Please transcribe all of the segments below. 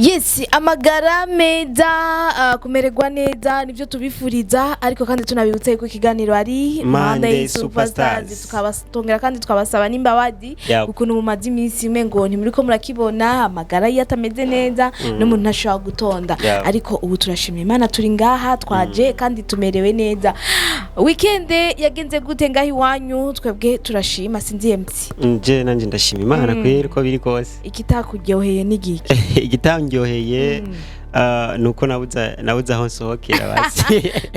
Yes, amagara meza, kumererwa neza nibyo tubifuriza, ariko kandi tunabibutse ko ikiganiro ari Monday Superstars. Tukabatongera kandi tukabasaba n'imbabazi ukuntu mumaze iminsi imwe ngo ntimuriko murakibona, amagara iyo atameze neza n'umuntu ntashobora gutonda. Ariko ubu turashimira Imana, turi ngaha twaje kandi tumerewe neza. Weekend yagenze gute ngaho iwanyu? Twebwe turashima, sinzi MC. Nje nanje ndashima Imana kweri ko biri kose. Ikitakuryoheye n'igiki? Igitandyoheye nuko nabuze aho nsohokera basi.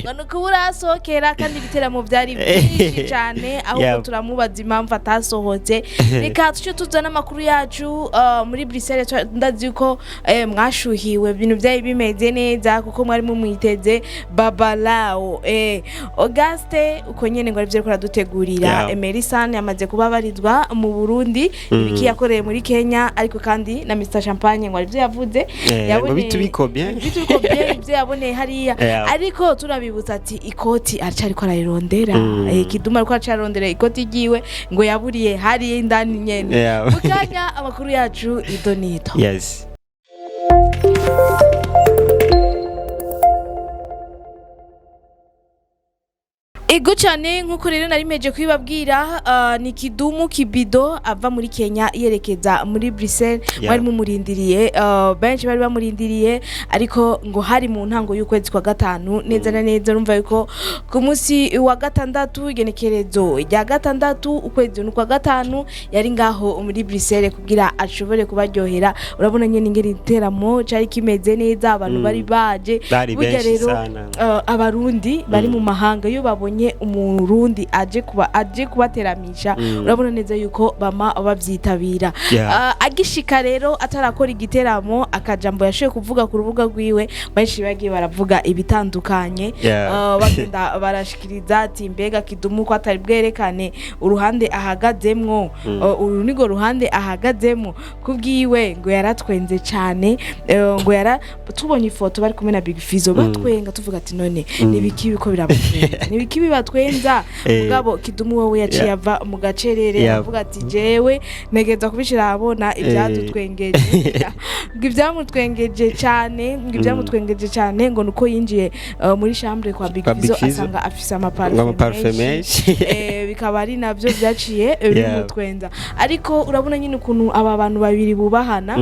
Ngo ni ukubura asohokera, kandi ibiteramo byari byinshi cyane, ahubwo turamubaza impamvu atasohotse. Reka tuce tuzana amakuru yacu muri Bruxelles. Ndazi yuko mwashuhiwe, ibintu byari bimeze neza kuko mwari mumwiteze Babalao Auguste, uko nyene ngo arivyo ariko aradutegurira. Emerson yamaze kubabarizwa mu Burundi, ibiki yakoreye muri Kenya, ariko kandi na Mr Champagne ngo arivyo yavuze. Ngo bitu biko bien. Bitu biko bien ibyo yaboneye hariya. Ariko turabibutsa ati ikoti aracariko arayirondera. Kiduma ariko aracarondera ikoti ryiwe ngo yaburiye hariya indani nyene. Mu kanya amakuru yacu ido nito. Yes. Ego cyane, nk'uko rero nari meje kubibabwira, ni Kidumu Kibido ava muri Kenya yerekeza muri Bruxelles. Mwari mumurindiriye, benshi bari bamurindiriye, ariko ngo hari mu ntango y'ukwezi kwa gatanu neza na neza. Urumva yuko ku munsi wa gatandatu, igenekerezo rya gatandatu ukwezi kwa gatanu, yari ngaho muri Bruxelles kugira ashobore kubaryohera. Urabona nyene ingene igiteramo cari kimeze neza, abantu bari baje. Bari Burya benshi rero, sana. Abarundi bari mu mahanga, iyo babonye umurundi aje kubateramisha, urabona neza yuko bama bavyitabira. Agishika rero atarakora igiteramo, akajambo yashoboye kuvuga ku rubuga rwiwe, benshi bagiye baravuga ibitandukanye. Bagenda barashikiriza ati mbega Kidumu ko atari bwerekane uruhande ahagazemwo, uru nirwo ruhande ahagazemwo kubwiwe. Ngo yaratwenze cane, ngo yara tubonye ifoto bari kumwe na Big Fizzo batwenga, tuvuga ati none nibiki biko birabatwenza, nibiki bibatwenza? Mugabo Kidumu wowe yaciye ava mu gacerere, avuga ati jewe ntegereza kubishira ahabona ibyadutwengeje. Ngo ibyamutwengeje cyane, ngo ibyamutwengeje cyane ngo nuko yinjiye muri chambre kwa Big Kwa Big Fizzo, Fizzo. asanga afise Ngo amaparufe amaparufe menshi. menshi. Bikaba ari nabyo byaciye bimutwenza. Ariko urabona nyine ukuntu aba bantu babiri bubahana,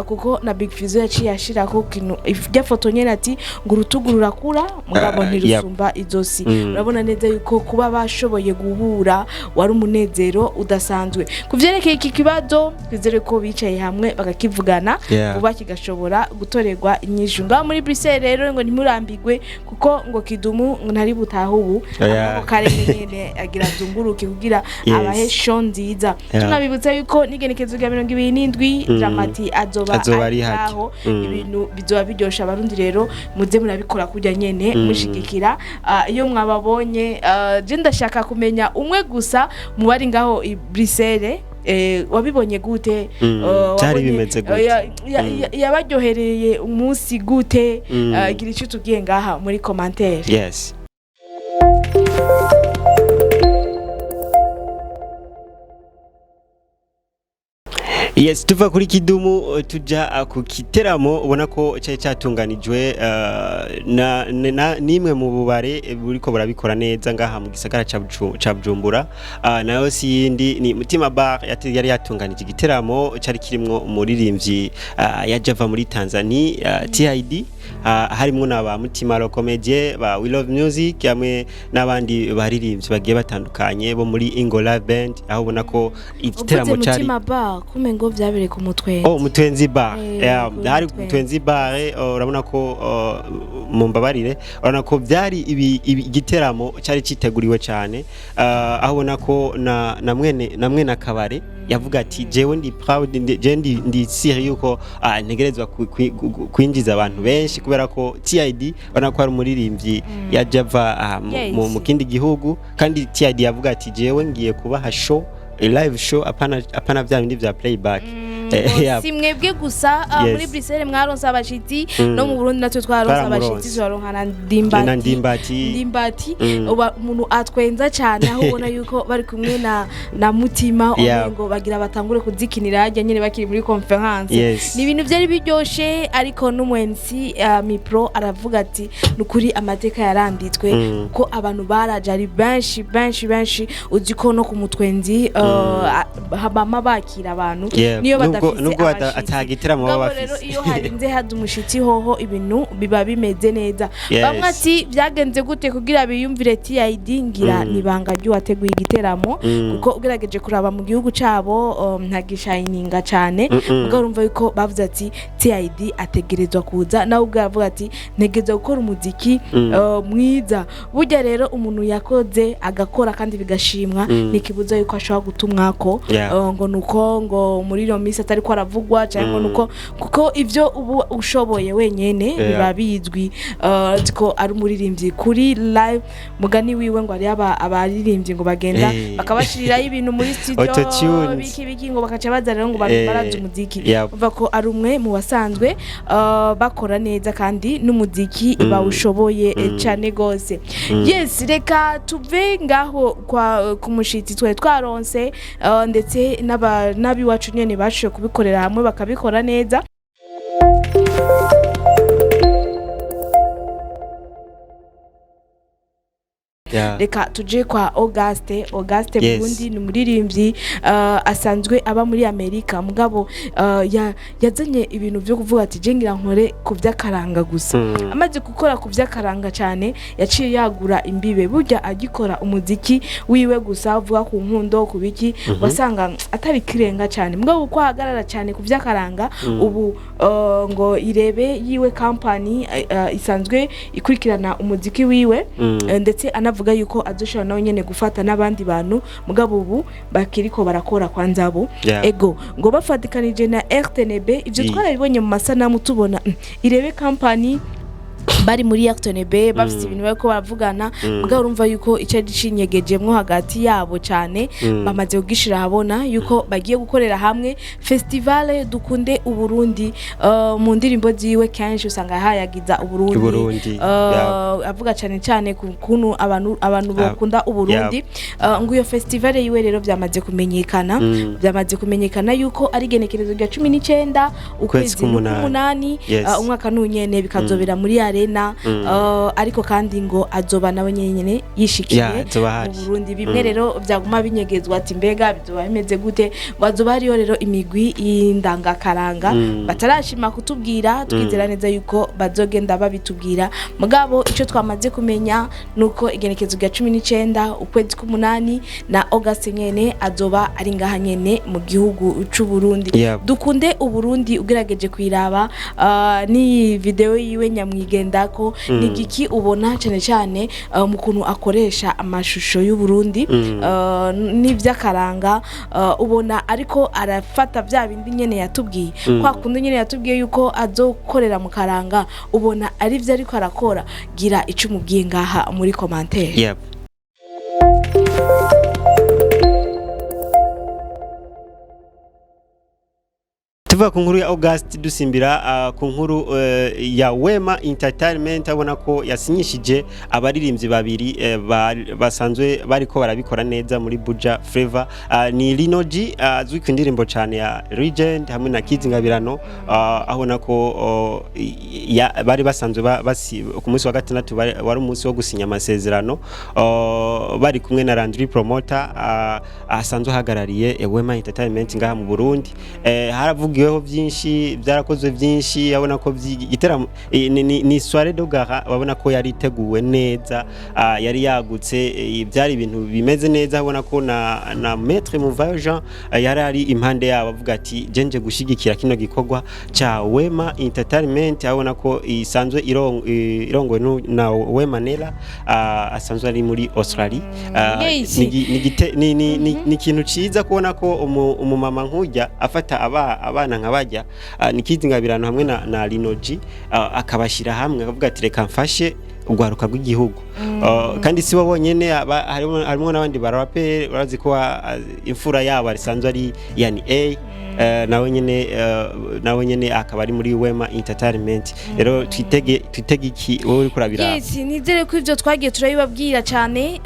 kuko na Big Fizzo yaciye ashirako kintu irya foto nyene ati ngo urutugu rurakura mugabo ntirusumba izosi. Urabona neza yuko kuba bashoboye guhura wari umunezero udasanzwe. Ku vyerekeye iki kibazo, twizere ko bicaye hamwe bakakivugana vuba kigashobora gutorerwa inyishu. Ngaho muri Bruxelles rero ngo ntimurambigwe, kuko ngo Kidumu ngo ntari butahe ubu, ako karere nyene agira azunguruke kugira abahe show nziza. Tunabibutsa yuko n'igenekerezo rya 27 Dramati azoba Azoba ari ari hake. ngaho. Ibintu bizoba biryosha. Abarundi rero muze murabikora kurya nyene mushigikira. Iyo mwababonye, je ndashaka kumenya umwe gusa mu bari ngaho i Bruxelles, wabibonye gute? Byari bimeze gute? Yabaryohereye umunsi gute? Gira icyo utubwiye ngaha muri commentaire. Yes. Yes, tuva kuri Kidumu tuja ku kiteramo ubona ko cyari cyatunganijwe na nimwe mu bubare buriko burabikora neza ngaha mu gisagara ca Bujumbura. Nayo si yindi, ni Mutima Bar yari yatunganije igiteramo cyari kirimwo umuririmbyi yaje ava muri Tanzania, TID, harimwo na ba Mutima Lo Comedien ba We Love Music hamwe n'abandi baririmbyi bagiye batandukanye bo muri Ingo Live Band, aho ubona ko igiteramo Uvuze cyari Mutima Bar, kume ngo vyabereye ku Mutwenzi. Oh, Mutwenzi Bar. Kuri Hari Mutwenzi. Mutwenzi Bar, urabona ko mumbabarire, urabona ko byari igiteramo cyari citeguriwe cyane, aho ubona ko na mwene akabare yavuga ati jewe ndi proud, jewe ndi sure yuko ntegerezwa kwinjiza abantu benshi, kubera ko TID urabona ko ari umuririmbyi yaje ava mu kindi gihugu. Kandi TID yavuga ati jewe ngiye kubaha show, live show, apana apana vya bindi vya playback. Ngo Yeah. si mwebwe gusa, muri Bruxelles mwaronse abashitsi, no mu Burundi natwe twaronse Twaramuronse. abashitsi, turaronka na Ndimbati. Na Ndimbati. Ndimbati, uba umuntu atwenza cyane, aho ubona yuko bari kumwe na Mutima, umengo bagira batangure kuzikinira harya nyene bakiri muri conference. Ni ibintu byari biryoshe, ariko n'umu MC Mipro aravuga ati nukuri amateka yaranditswe, ko abantu baraje ari benshi benshi benshi. Uzi ko no ku mutwenzi bama bakira abantu niyo badafise Nubwo abashitsi. ata giteramo baba Mugabo rero bafise. iyo harinze haza umushitsi hoho ibintu biba bimeze neza. Bamwe ati byagenze gute kugira biyumvire TID? Ngira nibanga ry'uwateguye igiteramo, kuko ugerageje kuraba mu gihugu cabo ntagishayininga cane. Mugabo urumva yuko bavuze ati TID ategerezwa kuza, nawe ubwo aravuga ati ntegerezwa gukora umuziki mwiza. Burya rero umuntu yakoze agakora kandi bigashimwa, ntikibuza yuko ashobora gutumwako ngo nuko ngo muri iyo minsi atari ko aravugwa, cyangwa ngo nuko, kuko ibyo ubu ushoboye wenyene biba bizwi. Ko ari umuririmbyi kuri live, mugani wiwe ngo ari abaririmbyi ngo bagenda bakabashiriraho ibintu muri studio, Autotunes. biki biki, ngo bakaca baza rero ngo barazi umuziki. Umva ko ari umwe mu basanzwe bakora neza kandi n'umuziki bawushoboye cane gose. Yes, reka tuve ngaho kwa ku mushitsi twari twaronse, ndetse n'abiwacu nyene bashoboye kubikorera hamwe bakabikora neza. Reka tuje kwa Auguste. Auguste Burundi ni umuririmbyi asanzwe aba muri Amerika, mugabo yazanye ibintu byo kuvuga ati je ngira nkore ku by'akaranga gusa. Amaze gukora ku by'akaranga cyane, yaciye yagura imbibe. Burya agikora umuziki wiwe gusa avuga ku nkundo, ku biki, wasanga atari kirenga cyane. Mugabo uko ahagarara cyane ku by'akaranga ubu, ngo irebe yiwe company isanzwe ikurikirana umuziki wiwe. Ndetse anavuga yuko azoshobora nawe nyene gufata n'abandi bantu, mugabo ubu bakiriko barakora kwanza abo. Ego, ngo bafatikanije na RTNB ivyo twarabibonye mu masanamu, tubona irebe company bari muri RTNB bafite ibintu bariko baravugana. Mugabo urumva yuko ico ari cinyegejemwo hagati yabo cane. Bamaze kugishira ahabona yuko bagiye gukorera hamwe festival Dukunde Uburundi. Mu ndirimbo ziwe kenshi usanga hayagiza Uburundi, Uburundi, avuga cane cane ku kuntu abantu bakunda Uburundi. Ngo iyo festival yiwe rero byamaze kumenyekana, byamaze kumenyekana yuko ari igenekerezo rya 19 ukwezi k'umunani. k'umunani, umwaka n'unyene, bikazobera muri arena. Ariko kandi ngo azoba nawe nyene yishikiye Yeah, azoba mu ahari. Burundi. Bimwe rero byaguma binyegezwa ati mbega bizoba bimeze gute? Ngo azoba hariyo rero imigwi y'indangakaranga batarashima kutubwira. Twizera neza yuko bazogenda babitubwira. Mugabo icyo twamaze kumenya nuko igenekezo rya 19 ukwezi k'umunani na August nyene azoba ari ngaha nyene mu gihugu c'u Burundi. Dukunde Uburundi, ugerageje kuyiraba ni video yiwe nyamwigendako, ni igiki ubona cyane cyane mu kuntu akoresha amashusho y'u Burundi n'ivy'akaranga, ubona ariko arafata bya bindi nyene yatubwiye, kwa kundi nyene yatubwiye yuko azokorera mu karanga, ubona ari vyo ariko arakora? Gira ico umubwiye ngaha muri commentaire. Tuva ku nkuru ya August dusimbira ku nkuru ya Wema Entertainment, abona ko yasinyishije abaririmbyi babiri basanzwe bariko barabikora neza muri Buja Flavor. Ni Lino G, azwi ku ndirimbo cyane ya Legend hamwe na Kids Ngabirano, abona ko bari basanzwe ku munsi wa gatandatu wari umunsi wo gusinya amasezerano, bari kumwe na Landry Promoter, asanzwe ahagarariye Wema Entertainment ngaha mu Burundi. Haravugiweho byinshi, byarakozwe byinshi. Abona ko igiteramo ni soirée de gala, babona ko yari iteguwe neza, yari yagutse, byari ibintu bimeze neza. Abona ko na Maître Muvayo Jean yari ari impande yabo, avuga ati jenje gushigikira kino gikorwa ca Wema Entertainment. Abona ko isanzwe irongowe na Wema Nela, asanzwe ari muri Australia. Yes. Ni ikintu ciza kubona ko umumama nk'ujya afata abana nka bajya, ni Kizi Ngabirano hamwe na Lino G, akabashyira hamwe akavuga ati reka mfashe urwaruka rw'igihugu. Kandi si bo bonyene, harimo n'abandi baraperi. Urazi ko imfura yabo arisanzwe ari Yani A, nawe nyene akaba ari muri Wema Entertainment. Rero twitege iki, wowe uriko urabiraba? Yes, nizere ko ivyo twagiye turabibabwira cyane,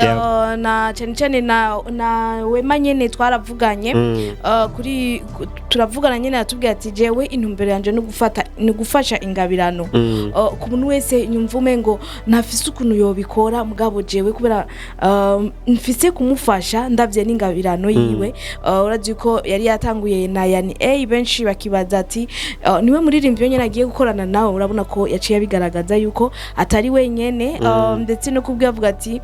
na cyane cyane na Wema nyene twaravuganye. Kuri turavugana nyene, aratubwira ati: "Jewe intumbero yanje no gufata ni gufasha ingabirano ku muntu wese nyumva ngo ntafise ukuntu yobikora, mugabo jewe kubera mfise kumufasha ndavye n'ingabirano yiwe." Urazi ko yari yatanguye na Yani A, benshi bakibaza ati niwe muririmbyi wenyene agiye gukorana nawe. Urabona ko yaciye abigaragaza yuko atari wenyene, ndetse no kubwe avuga ati: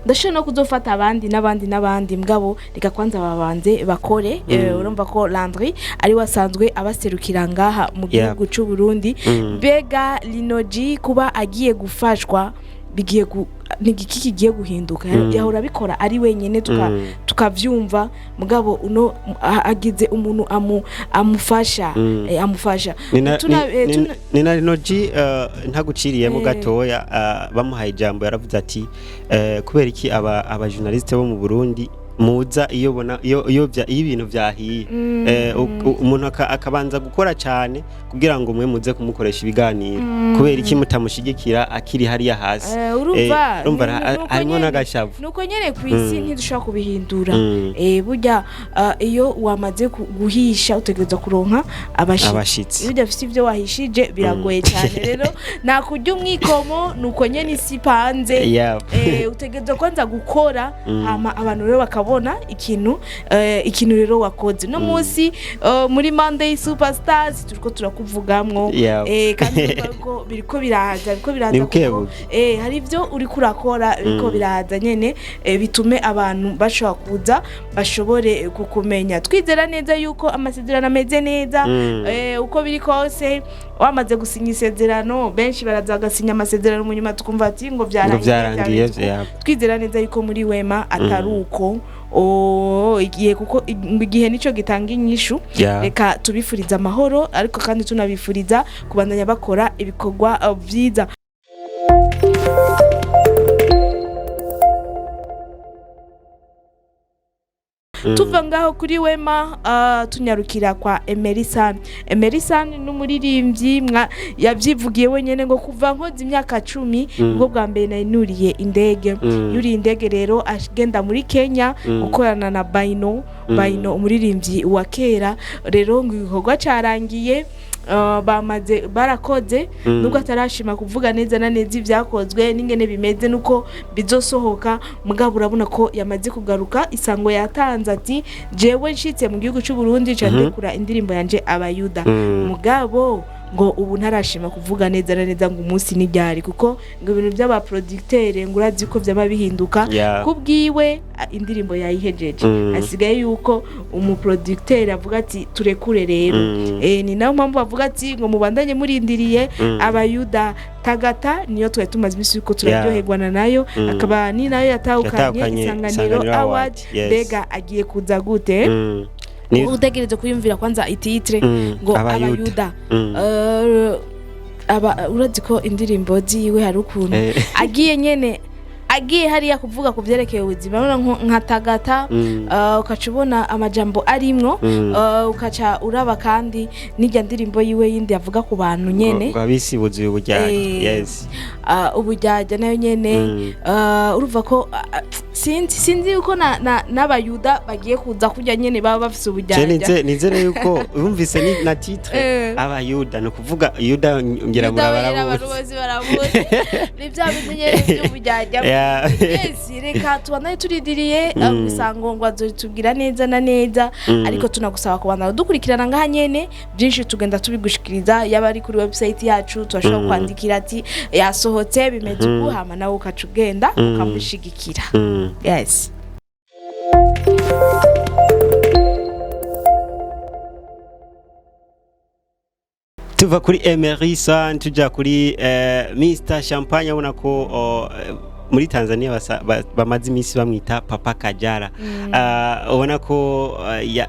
"Ndashobora no kuzofata abandi n'abandi n'abandi, mugabo reka kwanza babanze bakore." Urumva ko Landry ari wasanzwe abaserukira ngaha mu gihugu c'u Burundi. Mbega Lino G kuba agiye gufashwa, bigiye ni igiki kigiye guhinduka? Yahora abikora ari wenyene, tukavyumva, mugabo uno agize umuntu amufasha, amufasha. Ni na Lino G, ntaguciriyemo gatoya, bamuhaye ijambo yaravuze ati: "Kubera iki aba journaliste bo mu Burundi muza iyo bona iyo ibintu vyahiye, umuntu akabanza gukora cyane kugira ngo mwe muze kumukoresha ibiganiro? Kubera iki mutamushigikira akiri hariya hasi?" Urumva Urumva nuko harimo n'agashavu. Nuko nyene ku isi ntidushobora kubihindura. Burya iyo wamaze guhisha utegerezwa kuronka abashitsi. Abashitsi. Iyo udafise ivyo wahishije biragoye cyane. Rero nakurya umwikomo, nuko nyene isi ipanze. Utegerezwa kwanza gukora, hama abantu rero bakabona ikintu rero wakoze. No munsi muri Monday Superstars turiko turakuvugamwo. Kandi urumva ko biriko biraza, biriko biraza Ni buke kuko, buke. Hari ivyo uriko urakora biriko biraza nyene, bitume abantu bashobora kuza bashobore kukumenya. Twizera neza yuko amasezerano ameze neza. Uko biri kose wamaze gusinya isezerano, benshi baraza bagasinya amasezerano, mu nyuma tukumva ati ngo ngo vyarangiye, vyarangiye. vyarangiye. Twizera neza yuko muri Wema atari uko. Igihe, kuko igihe nico gitanga inyishu. Reka tubifuriza amahoro, ariko kandi tunabifuriza kubandanya bakora ibikorwa vyiza. Tuva ngaho kuri Wema, tunyarukira kwa Emerson. Emerson n'umuririmbyi yavyivugiye wenyene ngo kuva nkoze imyaka 10 nibwo bwa mbere nari nuriye indege. Yuriye indege rero agenda muri Kenya gukorana na Baino. Baino umuririmbyi wa kera. Rero ngo igikorwa carangiye, bamaze barakoze, nubwo atarashima kuvuga neza na neza ibyakozwe n'ingene bimeze nuko bizosohoka, mugabo urabona ko yamaze kugaruka. Isango yatanze ati: "Jewe nshitse mu gihugu cy'u Burundi nca ndekura indirimbo yanje Abayuda." Mugabo ngo ubu ntarashima kuvuga neza na neza ngo umunsi n'iryari, kuko ngo ibintu by'abaproducteur ngo urazi ko byaba bihinduka. Kubwiwe indirimbo yayihejeje, hasigaye yuko umuproducteur avuga ati: "Turekure rero." Ni nayo mpamvu bavuga ati ngo mubandanye murindiriye Abayuda. Tagata niyo twari tumaze iminsi yuko turaryoherwana nayo, akaba ni nayo yatahukanye Yatahukanye Isanganiro Isanganiro Award. Award, yes. Mbega agiye kuza gute? Utegereze kuyumvira kwanza ititre ngo Abayuda. Abayuda. Aba urazi ko indirimbo ziwe hari ukuntu agiye nyene, agiye hariya kuvuga ku vyerekeye ubuzima. Urabona nka Tagata, ukaca ubona amajambo arimwo, ukaca uraba kandi n'irya ndirimbo yiwe yindi avuga ku bantu nyene. Ngo abisi buzuye uburyarya. Uburyarya nayo nyene. Urumva ko sinzi yuko n'abayuda bagiye kuza kurya nyene baba bafise Je uburyarya. Nizere yuko wumvise ni na titre Abayuda, ni ukuvuga Yuda ngira Yuda murabarabuzi. abantu bose baramuzi, ni bya bindi nyene by'uburyarya. Yes, reka tubandanye turindiriye gusa ngo azotubwira neza na neza, ariko tunagusaba kubandanya dukurikirana ngaha nyene, byinshi tugenda tubigushikiriza, yaba ari kuri website yacu, turashobora kwandikira ati yasohotse bimeze uku, hama nawe ukaca ugenda ukamushigikira. Yes. Tuva kuri Emerson tuja kuri Mr Champagne, ubona ko oh, muri Tanzania bamaze iminsi bamwita Papa Kajara. Ubona ko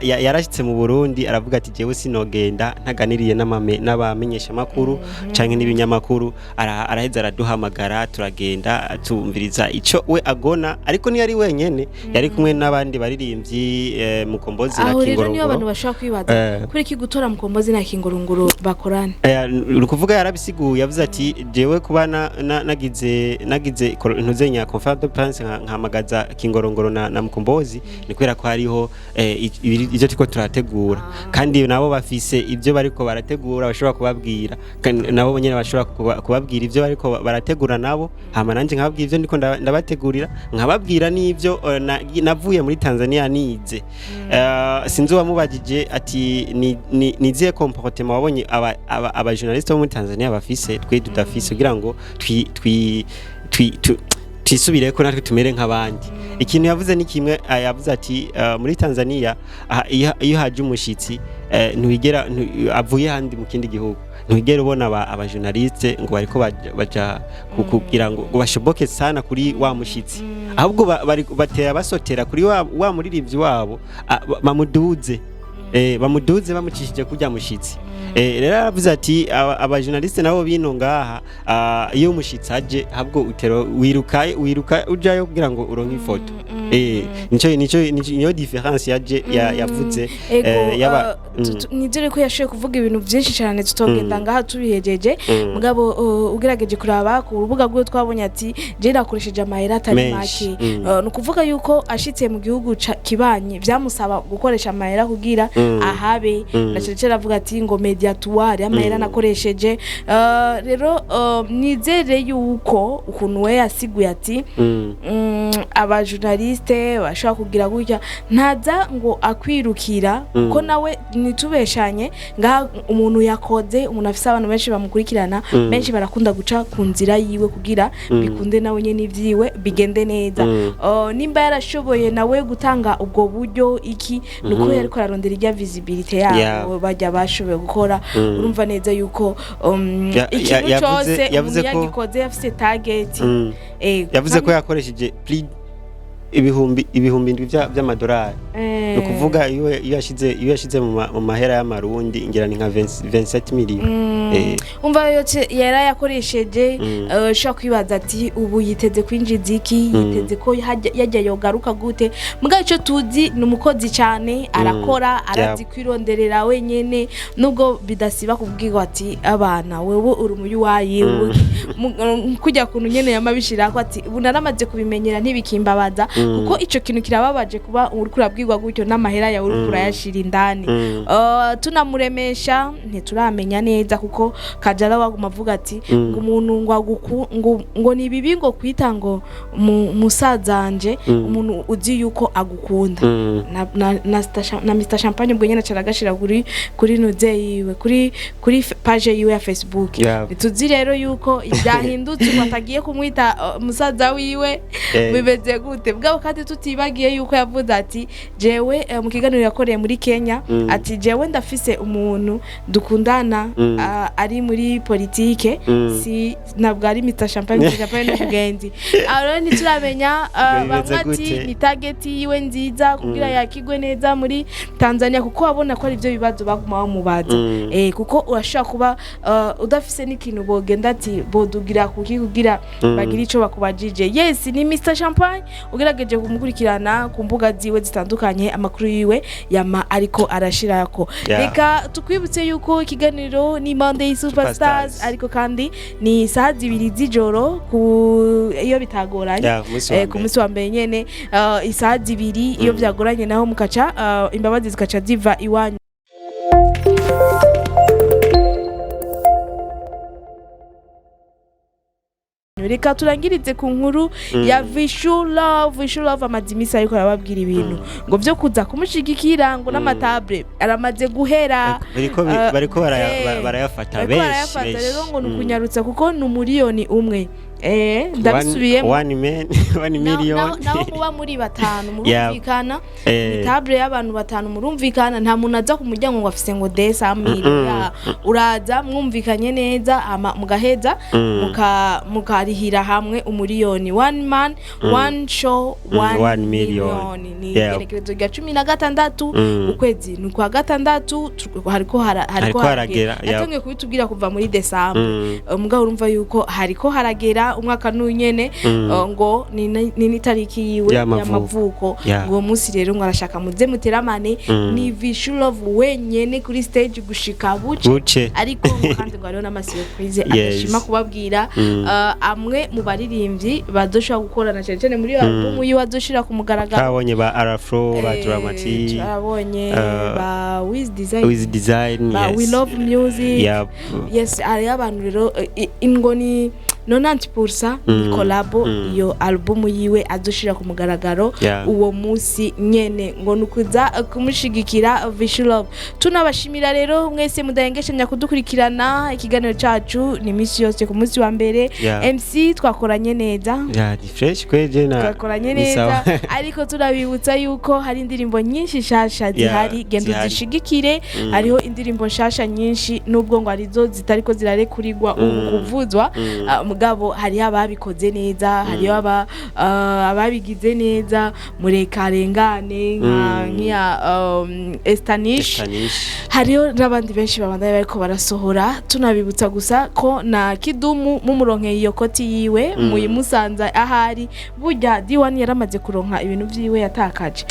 yarashitse mu Burundi, aravuga ati jewe sinogenda ntaganiriye n'abamenyesha makuru canke n'ibinyamakuru. Araheza araduhamagara, turagenda tumviriza ico we agona, ariko ntiyari wenyene, yari kumwe n'abandi baririmbyi, Mukombozi na Aho rero niyo abantu Kingorongoro. bashobora kwibaza kuri iki gutora Mukombozi na Kingorongoro bakorana. Ni ukuvuga yarabisiguye, yavuze ati jewe kuba nagize ntuzenya conférence de presse nkahamagaza Kingorongoro na Mukombozi, ni kubera ko hariho ivyo turiko turategura, kandi nabo bafise ibyo bariko barategura bashobora kubabwira. Kandi nabo nyene bashobora kubabwira ivyo bariko barategura nabo, hama nanje nkababwira ivyo ndiko ndabategurira, nkababwira n'ivyo navuye muri Tanzania nize. Sinzi uwamubajije ati ni izihe comportement wabonye aba journaliste bo muri Tanzania bafise twe tudafise, kugira ngo twisubireko natwe tumere nk'abandi. Ikintu yavuze ni kimwe, yavuze ati muri Tanzania, iyo haje umushitsi, ntiwigera avuye handi mu kindi gihugu, ntiwigera ubona aba journaliste ngo bariko baja kugira ngo bashoboke sana kuri wa mushitsi, ahubwo batera basotera kuri wa muririmbyi wabo, bamuduze, bamuduze bamucishije kurya mushitsi. Rero aravuze ati aba journaliste nabo bino ngaha, iyo umushitsi aje, ahubwo utero wiruka wiruka ujayo kugira ngo uronke ifoto. Nico niyo différence yaje yavuze. Ego. Yaba Nizere ko yashoboye kuvuga ibintu byinshi cyane tutogenda ngaha tubihejeje. Mugabo ugerageje kuraba ku rubuga rwiwe, twabonye ati je nakoresheje amahera atari Menshi. make. Ni ukuvuga yuko ashitse mu gihugu kibanyi vyamusaba gukoresha amahera kugira ahabe, na cyane cyane avuga ati ngo media tour, amahera nakoresheje. Rero nizere yuko ukuntu we yasiguye ati abajournaliste bashobora kugira gutya, ntaza ngo akwirukira, kuko nawe ntitubeshanye ngaha, umuntu yakoze, umuntu afise abantu benshi bamukurikirana, benshi barakunda guca ku nzira yiwe kugira bikunde nawe nyene ivyiwe bigende neza. Nimba yarashoboye nawe gutanga ubwo buryo, iki nuko yariko ararondera irya visibility yabo bajya bashoboye gukora. Urumva neza yuko ikintu cose Yavuze umuntu yagikoze afise target. Yavuze ko yakoresheje plus 7,000 vy'amadolari. Ni ukuvuga iyo yashize mu mahera y'amarundi, ngira ni nka 27 millions. Umva yose yarayakoresheje. Ushobora kwibaza ati ubu yiteze kwinjiza iki, yiteze ko yajya yogaruka gute? Mugabo icyo tuzi ni umukozi cyane, arakora, arazi kwironderera wenyene, nubwo bidasiba kubwirwa ati abana wewe uri umuyuwayi, kujya kuntu nyene yamabishirako ati ubu naramaze kubimenyera ntibikimbabaza, kuko ico kintu kirababaje kuba uriko urabwirwa gutyo n'amahera yawe uriko urayashira indani. Tunamuremesha, ntituramenya neza, kuko Kajara waguma avuga ati ngo umuntu ngo ngo ni bibi ngo kwita ngo musazanje umuntu uzi yuko agukunda. Na Mr Champagne ubwo nyene aca kuri nuze yiwe, kuri page yiwe ya Facebook. Tuzi rero yuko byahindutse, ubu atagiye kumwita musaza wiwe. Bimeze gute bwabo? Kandi tutibagiye yuko yavuze ati jewe, mu kiganiro yakoreye muri Kenya, ati jewe ndafise umuntu dukundana, ari muri politike. Si ntabwo ari Mr Champagne, Mr Champagne n'umugenzi. Aho rero ntituramenya, Bimeze bamwe ati gute? ni target yiwe nziza kugira yakigwe neza muri Tanzania, kuko wabona ko ari byo bibazo baguma bamubaza. Kuko urashobora kuba udafise n'ikintu bogenda ati bodugira kuki kugira bagire ico bakubajije. Yes, ni Mr Champagne, ugerageje kumukurikirana ku mbuga ziwe zitandukanye, amakuru yiwe yama ariko arashirako. Reka tukwibutse yuko ikiganiro ni Monday Superstars, Superstars. ariko kandi ni saha 2 z'ijoro ku iyo bitagoranye. Yeah, ku munsi wa Ku mbere. munsi wa mbere nyene, isaha 2 iyo vyagoranye naho mukaca, imbabazi zikaca ziva iwanyu. Reka turangirize ku nkuru ya Vishu Love. Vishu Love amaze iminsi ariko arababwira ibintu ngo vyo kuza kumushigikira, ngo n'amatable aramaze guhera. Bariko barayafata Bariko benshi barayafata. Benshi. Rero ngo ni ukunyarutsa kuko ni 1 miliyoni. Ndabisubiyemo. One man, one million. Naho muba muri batanu, murumvikana. Ni table y'abantu batanu, murumvikana. Nta muntu aza ku muryango ngo afise ngo 200 000. Ya, uraza mwumvikanye neza, hama mugaheza mukarihira hamwe umuriyoni. One man, one show, one one million. million. Ni igenekerezo rya 16 ukwezi ni ukwa gatandatu, hariko hariko Hariko haragera, yeah. Yatangiye kubitubwira kuva muri Desambre. Mugabo urumva yuko hariko haragera umwaka n'unyene. Ngo ni n'itariki yiwe y'amavuko. Y'amavuko. Ngo uwo munsi rero ngo arashaka muze muteramane. Ni Vishu Love wenyene kuri stage gushika buce. Buce. Ariko ngo kandi ngo hariho n'ama surprise adashima kubabwira. Amwe mu baririmbyi bazoshobora gukorana cyane cyane muri iyo album yiwe azoshira ku mugaragaro. Twabonye ba Arafro, ba Dramati, turabonye ba Wiz Design, Wiz Design, ba We Love Music. Yes, hariho abantu rero, ingo ni 90% ni collabo. Iyo album yiwe azoshira ku mugaragaro uwo munsi nyene, ngo nukuza kumushigikira Vishu Love. Tunabashimira rero mwese mudahengeshanya kudukurikirana. Ikiganiro cacu ni misi yose ku munsi wa mbere. MC, twakoranye neza. Yeah, ni fresh kweje na Twakoranye ni neza. sawa. Ariko turabibutsa yuko hari indirimbo nyinshi nshasha zihari, genda zihari. uzishigikire. Hariho indirimbo nshasha nyinshi, nubwo ngo arizo zitariko zirarekurirwa ubu kuvuzwa. Mugabo hariho ababikoze neza, hariho ababigize neza, murekarengane nka nk'iya Estanish. Estanish. Hariho n'abandi benshi babandanya bariko barasohora. Tunabibutsa gusa ko na Kidumu mumuronkeye iyo koti yiwe, muyimusanza ahari. Burya D1 yaramaze kuronka ibintu vyiwe yatakaje.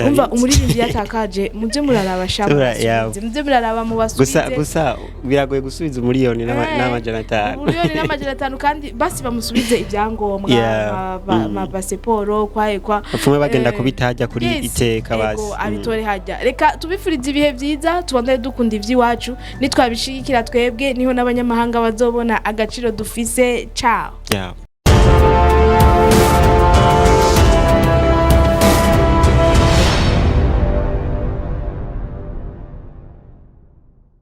Umva, umuririmbyi yatakaje, muze muraraba sha, mubasubize. Muze muraraba mubasubize. Gusa biragoye gusubiza umuriyoni n'500. Umuriyoni n'500, kandi basi bamusubize ibyangombwa, amapasiporo kwaye kwa Bapfume bagenda kubitajya kuri iteka ego, basi. Abitore hajya. Reka tubifurize ibihe byiza, tubandane dukunda iby'iwacu. Nitwabishigikira twebwe, niho n'abanyamahanga bazobona agaciro dufise. Ciao. Yeah.